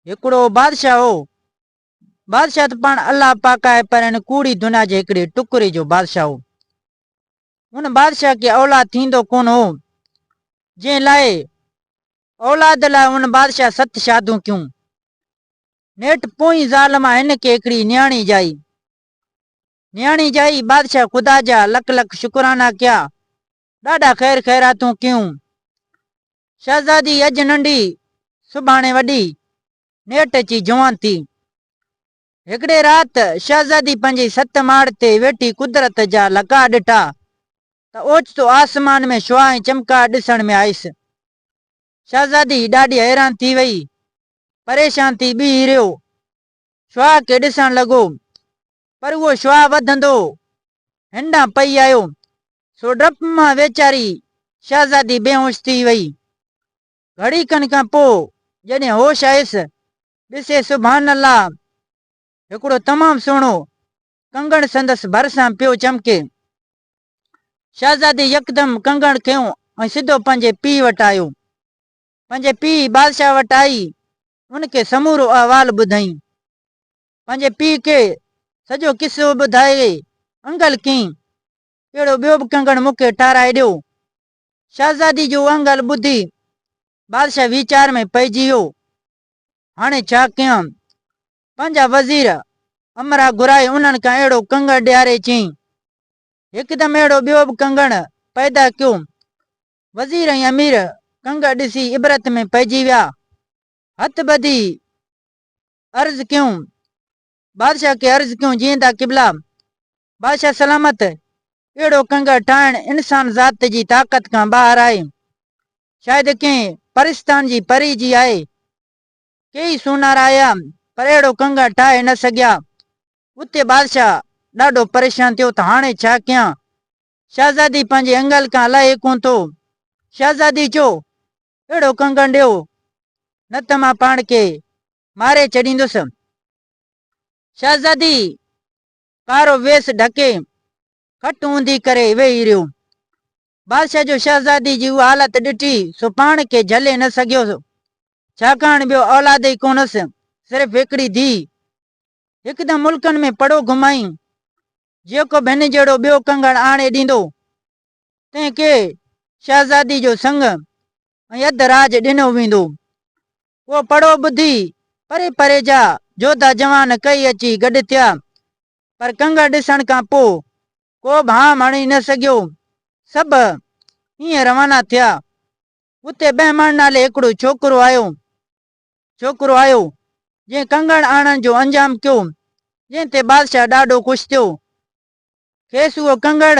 هڪڙو بادشاهه هو. بادشاهه ته پاڻ الله پاڪ آهي پر هن ڪوڙي دنيا جي هڪڙي ٽڪري جو بادشاهه هو. هن بادشاهه کي اولاد ٿيندو ڪونه هو، جنهن لاء اولاد لاء هن بادشاهه ست شاديون ڪيون. نيٺ پوئين زال مان هن کي هڪڙي نياڻي ڄائي. نياڻي ڄائي، بادشاهه خدا جا لک لک شڪرانا ڪيا، ڏاڍا خير خيراتون ڪيون. شهزادي اڄ ننڍي، سڀاڻي وڏي، نيٺ اچي جوان ٿي. هڪڙي رات شهزادي پنهنجي ست ماڙ تي ويٺي قدرت جا لقاء ڏٺا ته اوچتو آسمان ۾ شعاع ۽ چمڪاٽ ڏسڻ ۾ آيس. شهزادي ڏاڍي حيران ٿي وئي. پريشان ٿي بيهي رهيو. شعاع کي ڏسڻ لڳو. پر اهو شعاع وڌندو هن ڏانهن پئي آيو. سو ڊپ مان ويچاري شهزادي بيهوش ٿي وئي. گهڙي کن کان پوء جڏهن هوش آيس، ڏسي سبحان الله! هڪڙو تمام سهڻو ڪنگڻ سندس ڀرسان پيو چمڪي. شهزادي يڪدم ڪنگڻ کنيو ۽ سڌو پنهنجي پيء وٽ آيو. پنهنجي پيء بادشاهه وٽ آئي ان کي سمورو احوال ٻڌائين. پنهنجي پيء کي سڄو قصو ٻڌائي انگل ڪيائين، اهڙو ٻيو به ڪنگڻ مون کي ٺاهرائي ڏيو. شهزادي جو انگل ٻڌي بادشاهه ويچار ۾ پئجي ويو. هاڻي ڇا ڪيان؟ پنهنجا وزير امراء گهرائي انهن کان اهڙو ڪنگڻ ڏياري چيائين. هڪدم اهڙو ٻيو به ڪنگڻ پيدا ڪيو. وزير ۽ امير ڪنگڻ ڏسي عبرت ۾ پئجي ويا. هٿ ٻڌي عرض ڪيون، بادشاهه کي عرض ڪيون جيئندا قبلا! بادشاهه سلامت! اهڙو ڪنگڻ ٺاهڻ انسان ذات جي طاقت کان ٻاهر آهي. شايد ڪنهن پرستان جي پري جي آهي. ڪيئي سونارا آيا، پر اهڙو ڪنگڻ ٺاهي نه سگهيا. اتي بادشاهه ڏاڍو پريشان ٿيو ته هاڻي ڇا ڪيان؟ شهزادي پنهنجي انگل کان لهي ڪونه ٿو. شهزادي چيو، اهڙو ڪنگڻ ڏيو، نه ته مان پاڻ کي ماري ڇڏيندس. شهزادي ڪارو ويس ڍڪي، کٽ اونڌي ڪري ويهي رهيو. بادشاهه جو شهزادي جي اها حالت ڏٺي، سو پاڻ کي جهلي نه سگهيو، ڇاڪاڻ ٻيو اولاد ئي ڪونهس، صرف هڪڙي ڌيء. هڪدم ملڪن ۾ پڙو گهمائين، جيڪو به هن جهڙو ٻيو ڪنگڻ آڻي ڏيندو، تنهن کي شهزادي جو سڱ ۽ اڌ راڄ ڏنو ويندو. اهو پڙو ٻڌي پري پري جا جوڌا جوان ڪهي اچي گڏ ٿيا، پر ڪنگڻ ڏسڻ کان پوء ڪو به هام هڻي نه سگهيو. سڀ ائين روانا ٿيا. اتي بهمڻ نالي هڪڙو ڇوڪرو آيو. ڇوڪرو آيو، جنهن ڪنگڻ آڻڻ جو انجام ڪيو، جنهن تي بادشاهه ڏاڍو خوش ٿيو. کيس اهو ڪنگڻ،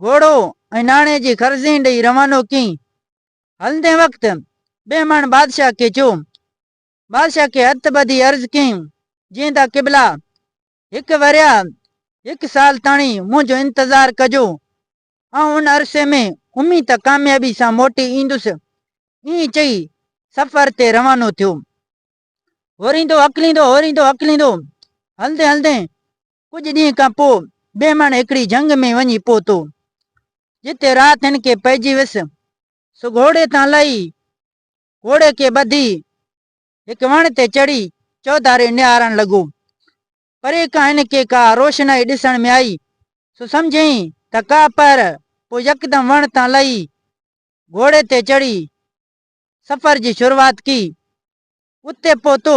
گهوڙو ۽ ناڻي جي خرزين ڏئي روانو ڪيائين. هلندي وقت بهمڻ بادشاهه کي چيو. بادشاهه کي هٿ ٻڌي عرض ڪيائين، جيئندا قبلا! هڪ ورهيه، هڪ سال تاڻي منهنجو انتظار ڪجو. آئون ان عرصي ۾ اميد ته ڪاميابي سان موٽي ايندس. ائين چئي سفر تي روانو ٿيو. هوريندو هڪليندو هوريندو هڪليندو هلندي هلندي ڪجهه ڏينهن کان پوء بهمڻ هڪڙي جهنگ ۾ وڃي پهتو، جتي رات هن کي پئجي ويس. سو گهوڙي تان لهي گهوڙي کي ٻڌي هڪ وڻ تي چڙهي چوڌاري نهارڻ لڳو. پري کان هن کي ڪا روشنائي ڏسڻ ۾ آئي، سو سمجهيائين ته ڪا پهر، پوء يڪدم وڻ تان لهي گهوڙي تي چڙهي سفر جي شروعات ڪئي. اتي پهتو،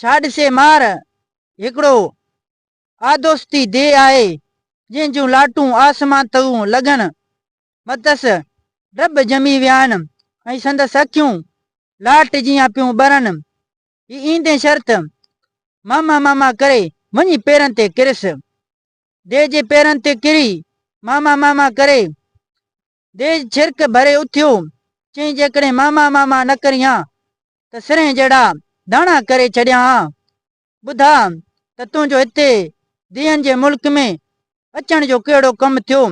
ڇا ڏسي مار، هڪڙو آدوستي ديهه آهي، جنهن جون لاٽون آسمان تئون لڳن. مٿس ڊڀ ڄمي ويا آهن ۽ سندس اکيون لاٽ جيان پيون ٻرن. هي ايندين شرط ماما ماما ڪري وڃي پيرن تي ڪريس. ديهه جي پيرن تي ڪري ماما ماما ڪري ديهه ڇرڪ ڀري اٿيو. چيائين جيڪڏهن ماما ماما نه ڪرين ها ته سرهين جهڙا داڻا ڪري ڇڏيان ها. ٻڌاء ته تنهنجو هتي ديهن جي ملڪ ۾ اچڻ جو ڪهڙو ڪم ٿيو؟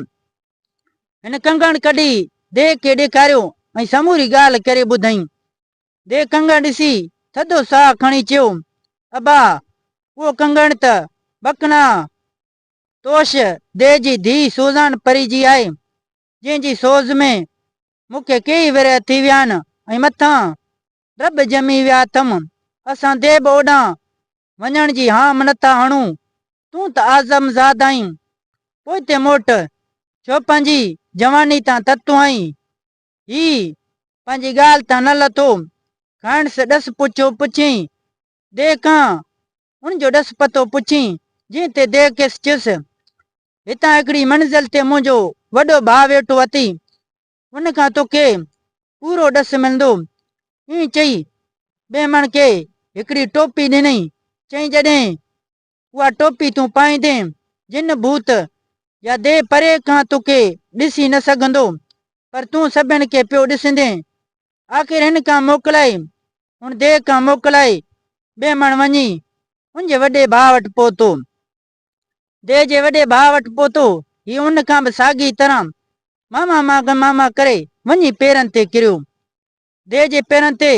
هن ڪنگڻ ڪڍي ديهه کي ڏيکاريو ۽ سموري ڳالهه ڪري ٻڌائين. ديهه ڪنگڻ ڏسي ٿڌو ساهه کڻي چيو، ابا، اهو ڪنگڻ ته بڪنا توش ديهه جي ڌيء سوزان پري جي آهي، جنهن جي سوز ۾ مون کي ڪيئي ورهيه ٿي ويا آهن ۽ مٿان ڊٻ ڄمي ويا اٿم. اسان ديب اوڏانهن وڃڻ جي هام نه ٿا هڻون، تون ته اعظم زاد آهين، پوئتي موٽ، ڇو پنهنجي جواني تان تتو آهين. هي پنهنجي ڳالهه تان نه لٿو، کانئس ڏس پڇيو پڇيائين، ديهه کان ان جو ڏس پتو پڇيائين، جنهن تي ديهه کيس چيس، هتان هڪڙي منزل تي منهنجو وڏو ڀاء ويٺو اٿئي، ان کان توکي پورو ڏس ملندو. ائين چئي ٻهمڻ کي هڪڙي ٽوپي ڏنائين، چيائين جڏهن اها ٽوپي تون پائيندين، جن ڀوت يا ديهه پري کان توکي ڏسي نه سگهندو، پر تون سڀن کي پيو ڏسندين. آخر هن کان موڪلائي، هن ديهه کان موڪلائي ٻهمڻ وڃي ان جي وڏي ڀاء وٽ پهتو. ديهه جي وڏي ڀاء وٽ پهتو. هي ان کان به ساڳي طرح ماما ماما ڪري وڃي پيرن تي ڪريو. ديهه جي پيرن تي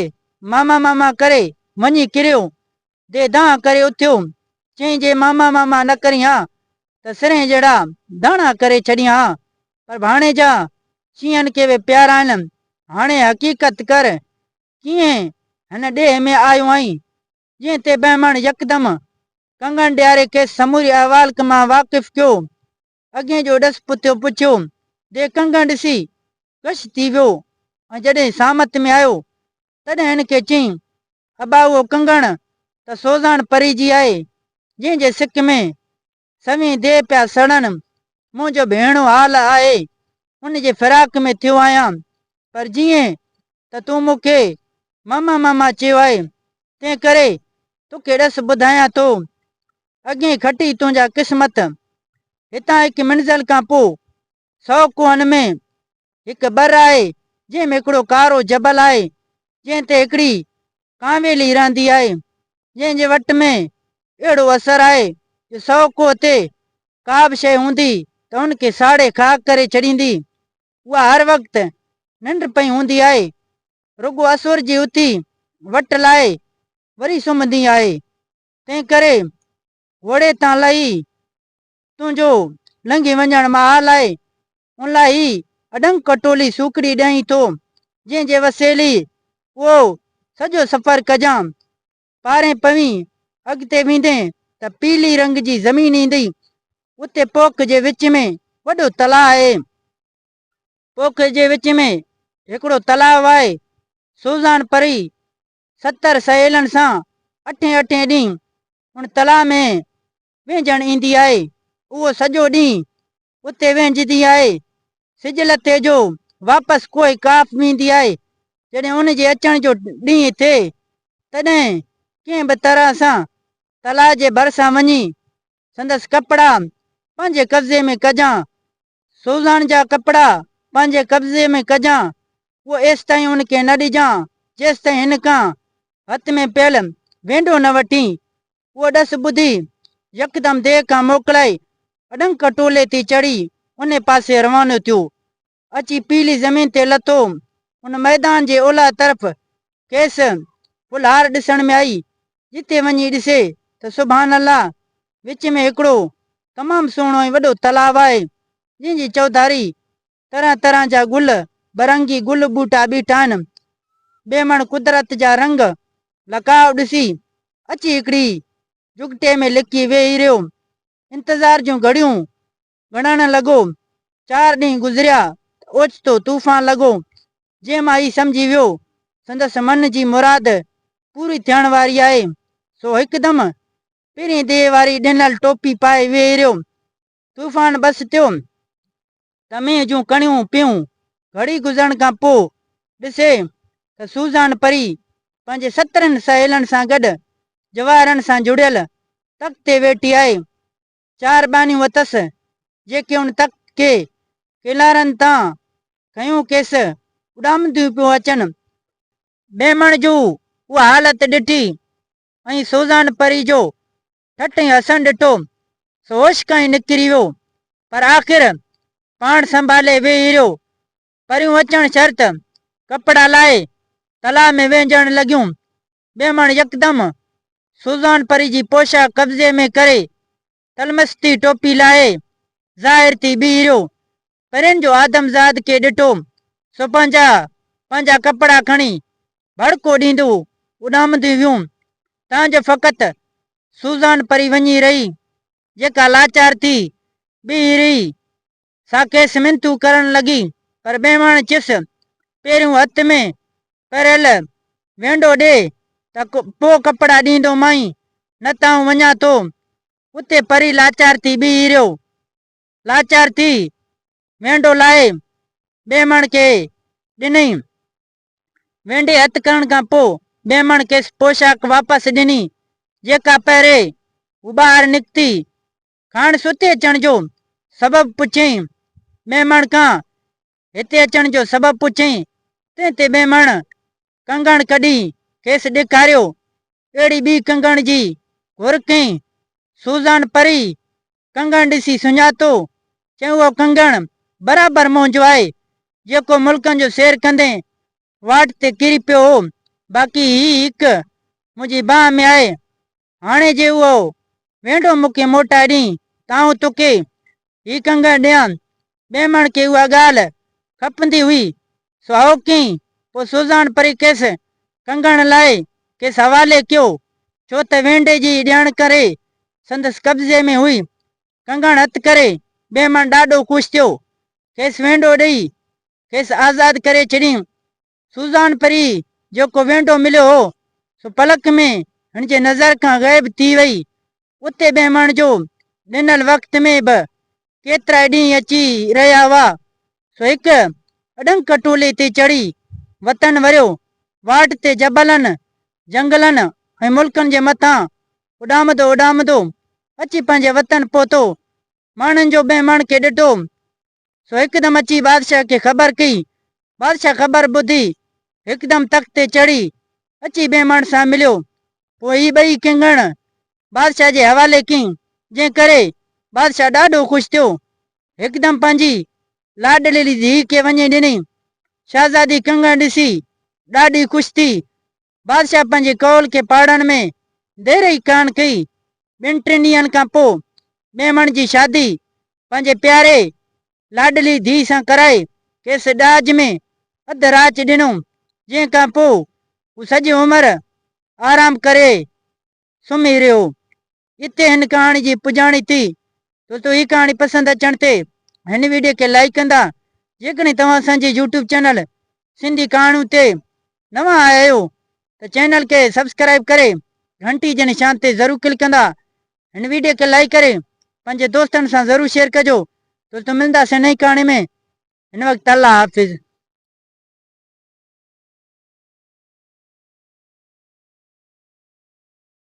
ماما ماما ڪري وڃي ڪريو. ديهه دانهن ڪري اٿيو. چيائين جي ماما ماما نه ڪرين ها ته سرهين جهڙا داڻا ڪري ڇڏين ها. پر ڀاڻيجا شينهن کي به پيارا آهن. هاڻي حقيقت ڪر ڪيئن هن ڏيهه ۾ آيو آهين؟ جنهن تي بهمڻ يڪدم ڪنگڻ ڏياري کيس سموري احوال مان واقف ڪيو. اڳئين جو ڏس پتو پڇيو. The ڪنگڻ ڏسي غش ٿي ويو ۽ جڏهن سامت ۾ آيو، تڏهن هن کي چيائين، ابا اهو ڪنگڻ ته سوزان پري جي آهي، جنهن جي سڪ ۾ سوين ديهه پيا سڙن، منهنجو به هيڻو حال آهي، ان جي فراق ۾ ٿيو آهيان، پر جيئن ته تون مون کي ماما ماما چيو آهي، تنهن ڪري توکي ڏس ٻڌايان ٿو. اڳئين کٽي تنهنجا قسمت. هتان هڪ منزل کان پوء سئو ڪوهن ۾ هڪ ٻر آهي، جنهن ۾ هڪڙو ڪارو جبل آهي، جنهن تي هڪڙي ڪانويلي رهندي آهي، جنهن جي وٽ ۾ اهڙو اثر آهي جو سئو ڪوهه تي ڪا به شيء هوندي ته ان کي ساڙي خاڪ ڪري ڇڏيندي. اها هر وقت ننڊ پئي هوندي آهي، رڳو اسور جي اٿي وٽ لاهي وري سمهندي آهي. تنهن ڪري گهوڙي تان لهي تنهنجو لنگهي وڃڻ محال آهي. ان لاء هي اڏنگ ڪٽولي سوکڙي ڏئين ٿو، جنهن جي وسيلي اهو سڄو سفر ڪجان. پارين پوين، اڳتي ويندين ته پيلي رنگ جي زمين ايندئي. اتي پوک جي وچ ۾ وڏو تلاء آهي. پوک جي وچ ۾ هڪڙو تلاء آهي. سوزان پري 70 سهيلن سان اٺين اٺين ڏينهن ان تلاء ۾ وهنجڻ ايندي آهي. اهو سڄو ڏينهن اتي وهنجندي آهي. سج لٿي جو واپس ڪوهه قاف ويندي آهي. جڏهن ان جي اچڻ جو ڏينهن ٿئي، تڏهن ڪنهن به طرح سان تلاء جي ڀرسان وڃي سندس ڪپڙا پنهنجي قبضي ۾ ڪجان. سوزان جا ڪپڙا پنهنجي قبضي ۾ ڪجان، اهو ايستائين ان کي نه ڏجان، جيستائين هن کان هٿ ۾ پيل وينڊو نه وٺين. اهو ڏس ٻڌي يڪدم ديهه کان موڪلائي اڏنگ ڪٽولي تي چڙهي انهي پاسي روانو ٿيو. اچي پيلي زمين تي لٿو. ان ميدان جي اولهه طرف کيس ڦلهار ڏسڻ ۾ آئي، جتي وڃي ڏسي ته سبحان الله وچ ۾ هڪڙو تمام سهڻو ۽ وڏو تلاء آهي، جنهن جي چوڌاري طرح طرح جا گل برنگي گل ٻوٽا بيٺا آهن. ٻيمڻ قدرت جا رنگ لقاء ڏسي اچي هڪڙي جهڳٽي ۾ لڪي ويهي رهيو. انتظار جون گهڙيون ڳڻڻ لڳو. چار ڏينهن گذريا ته اوچتو طوفان لڳو، جنهن مان هي سمجهي ويو سندس من جي مراد پوري ٿيڻ واري آهي، سو هڪدم پرين ديهه واري ڏنل ٽوپي پائي ويهي رهيو. طوفان بس ٿيو ته مينهن جون ڪڻيون پيون. گهڙي گذرڻ کان پوء ڏسي ته سوزان پري پنهنجي 70 سهيلن سان گڏ جواهرن سان جڙيل تخت تي ويٺي آهي. چار ٻانهيون اٿس، جيڪي ان تخت کي ڪلارن تان کنيون ڪيس اڏامنديون پيون اچن. ميمڻ جون اها حالت ڏٺي ۽ سوزان پري جو ٺٺ ۽ حسن ڏٺو، سو هوش کان ئي نڪري ويو، پر آخر پاڻ سنڀالي ويهي رهيو. پريون اچڻ شرط ڪپڙا لاهي تلاء ۾ وهنجڻ لڳيون. ٻيمڻ يڪدم سوزان پري جي پوشاڪ قبضي ۾ ڪري تلمستي ٽوپي لاهي ظاهر ٿي بيهي رهيو. پرين جو آدمزاد کي ڏٺو سو پنهنجا پنهنجا ڪپڙا کڻي ڀڙڪو ڏيندو اڏامنديون ويون. تان جو فقط سوزان پري وڃي رهي، جيڪا لاچار ٿي بيهي رهي، سا کيس منٿون ڪرڻ لڳي، پر ٻيماڻ چيس، پهريون هٿ ۾ پهريل وينڊو ڏي ته پوء ڪپڙا ڏيندومانء، نه ته آئون وڃان ٿو. اتي پري لاچار ٿي بيهي رهيو. لاچار ٿي وينڊو لاهي ٻيمڻ کي ڏنائين. وينڊي هٿ ڪرڻ کان پوء ٻيمڻ کيس پوشاڪ واپس ڏني، جيڪا پهري هو ٻاهر نڪتي. کانئس اتي اچڻ جو سبب پڇيائين. ٻيمڻ کان هتي اچڻ جو سبب پڇيائين، تنهن تي ٻيمڻ ڪنگڻ ڪڍي کيس ڏيکاريو. اهڙي ٻي ڪنگڻ جي گهر ڪئين. سوزان پري ڪنگڻ ڏسي سڃاتو، چيائين اهو ڪنگڻ برابر منهنجو آهي، جيڪو ملڪن جو سير ڪندين واٽ تي ڪري پيو هو، باقي هي هڪ منهنجي ٻانهن ۾ آهي، هاڻي جي اهو وينڊو مون کي موٽائي ڏين ته آئون توکي هي ڪنگڻ ڏيان. ٻيمڻ کي اها ڳالهه کپندي هئي، سو هائو ڪيائين. پوء سوزان پري کيس ڪنگڻ لاء کيس حوالي ڪيو، ڇو ته وينڊي جي ڏيڻ ڪري سندس قبضي ۾ هئي. ڪنگڻ هٿ ڪري ٻيمڻ ڏاڍو خوش ٿيو. کيس وينڊو ڏيئي کيس آزاد ڪري ڇڏيائين. سوزان پري جيڪو وينڊو مليو هو، سو پلڪ ۾ هن جي نظر کان غائب ٿي وئي. اتي ٻهمڻ جو ڏنل وقت ۾ به ڪيترائي ڏينهن اچي رهيا هئا، سو هڪ اڏنڪ ٽولي تي چڙهي وطن وريو. واٽ تي جبلن، جهنگلن ۽ ملڪن جي مٿان اڏامندو اڏامندو اچي پنهنجي وطن پهتو. ماڻهن جو ٻهمڻ کي ڏٺو، سو هڪدم اچي بادشاهه کي خبر ڪئي. بادشاهه خبر ٻڌي هڪدم تخت تي چڙهي اچي ٻهمڻ سان مليو. پوء هي ٻئي ڪنگڻ بادشاهه جي حوالي ڪيائين، جنهن ڪري بادشاهه ڏاڍو خوش ٿيو. هڪدم پنهنجي لاڏلي ڌيء کي وڃي ڏني. شهزادي ڪنگڻ ڏسي ڏاڍي خوش ٿي. بادشاهه پنهنجي قول کي پاڙڻ ۾ دير ئي ڪانه ڪئي. ٻن ٽن ڏينهن کان پوء ميمڻ جي شادي پنهنجي پياري لاڏلي ڌيء سان ڪرائي کيس ڏاج ۾ اڌ راچ ڏنو، جنهن کان پوء هو سڄي عمر آرام ڪري سمهي رهيو. اتي هن ڪهاڻي جي پڄاڻي ٿي. دوستو هي ڪهاڻي پسند اچڻ تي هن ويڊيو کي لائيڪ ڪندا. جيڪڏهن توهان اسان جي يوٽيوب چينل سنڌي ڪهاڻيون تي نوان آيا آهيو ته چينل کي سبسڪرائيب ڪري گهنٽي جي نشان تي ضرور ڪلڪ ڪندا. هن ويڊيو کي لائيڪ ڪري پنهنجي دوستن سان ضرور شيئر ڪجو. دوستو ملنداسين نئين ڪهاڻي ۾ هن وقت الله حافظ.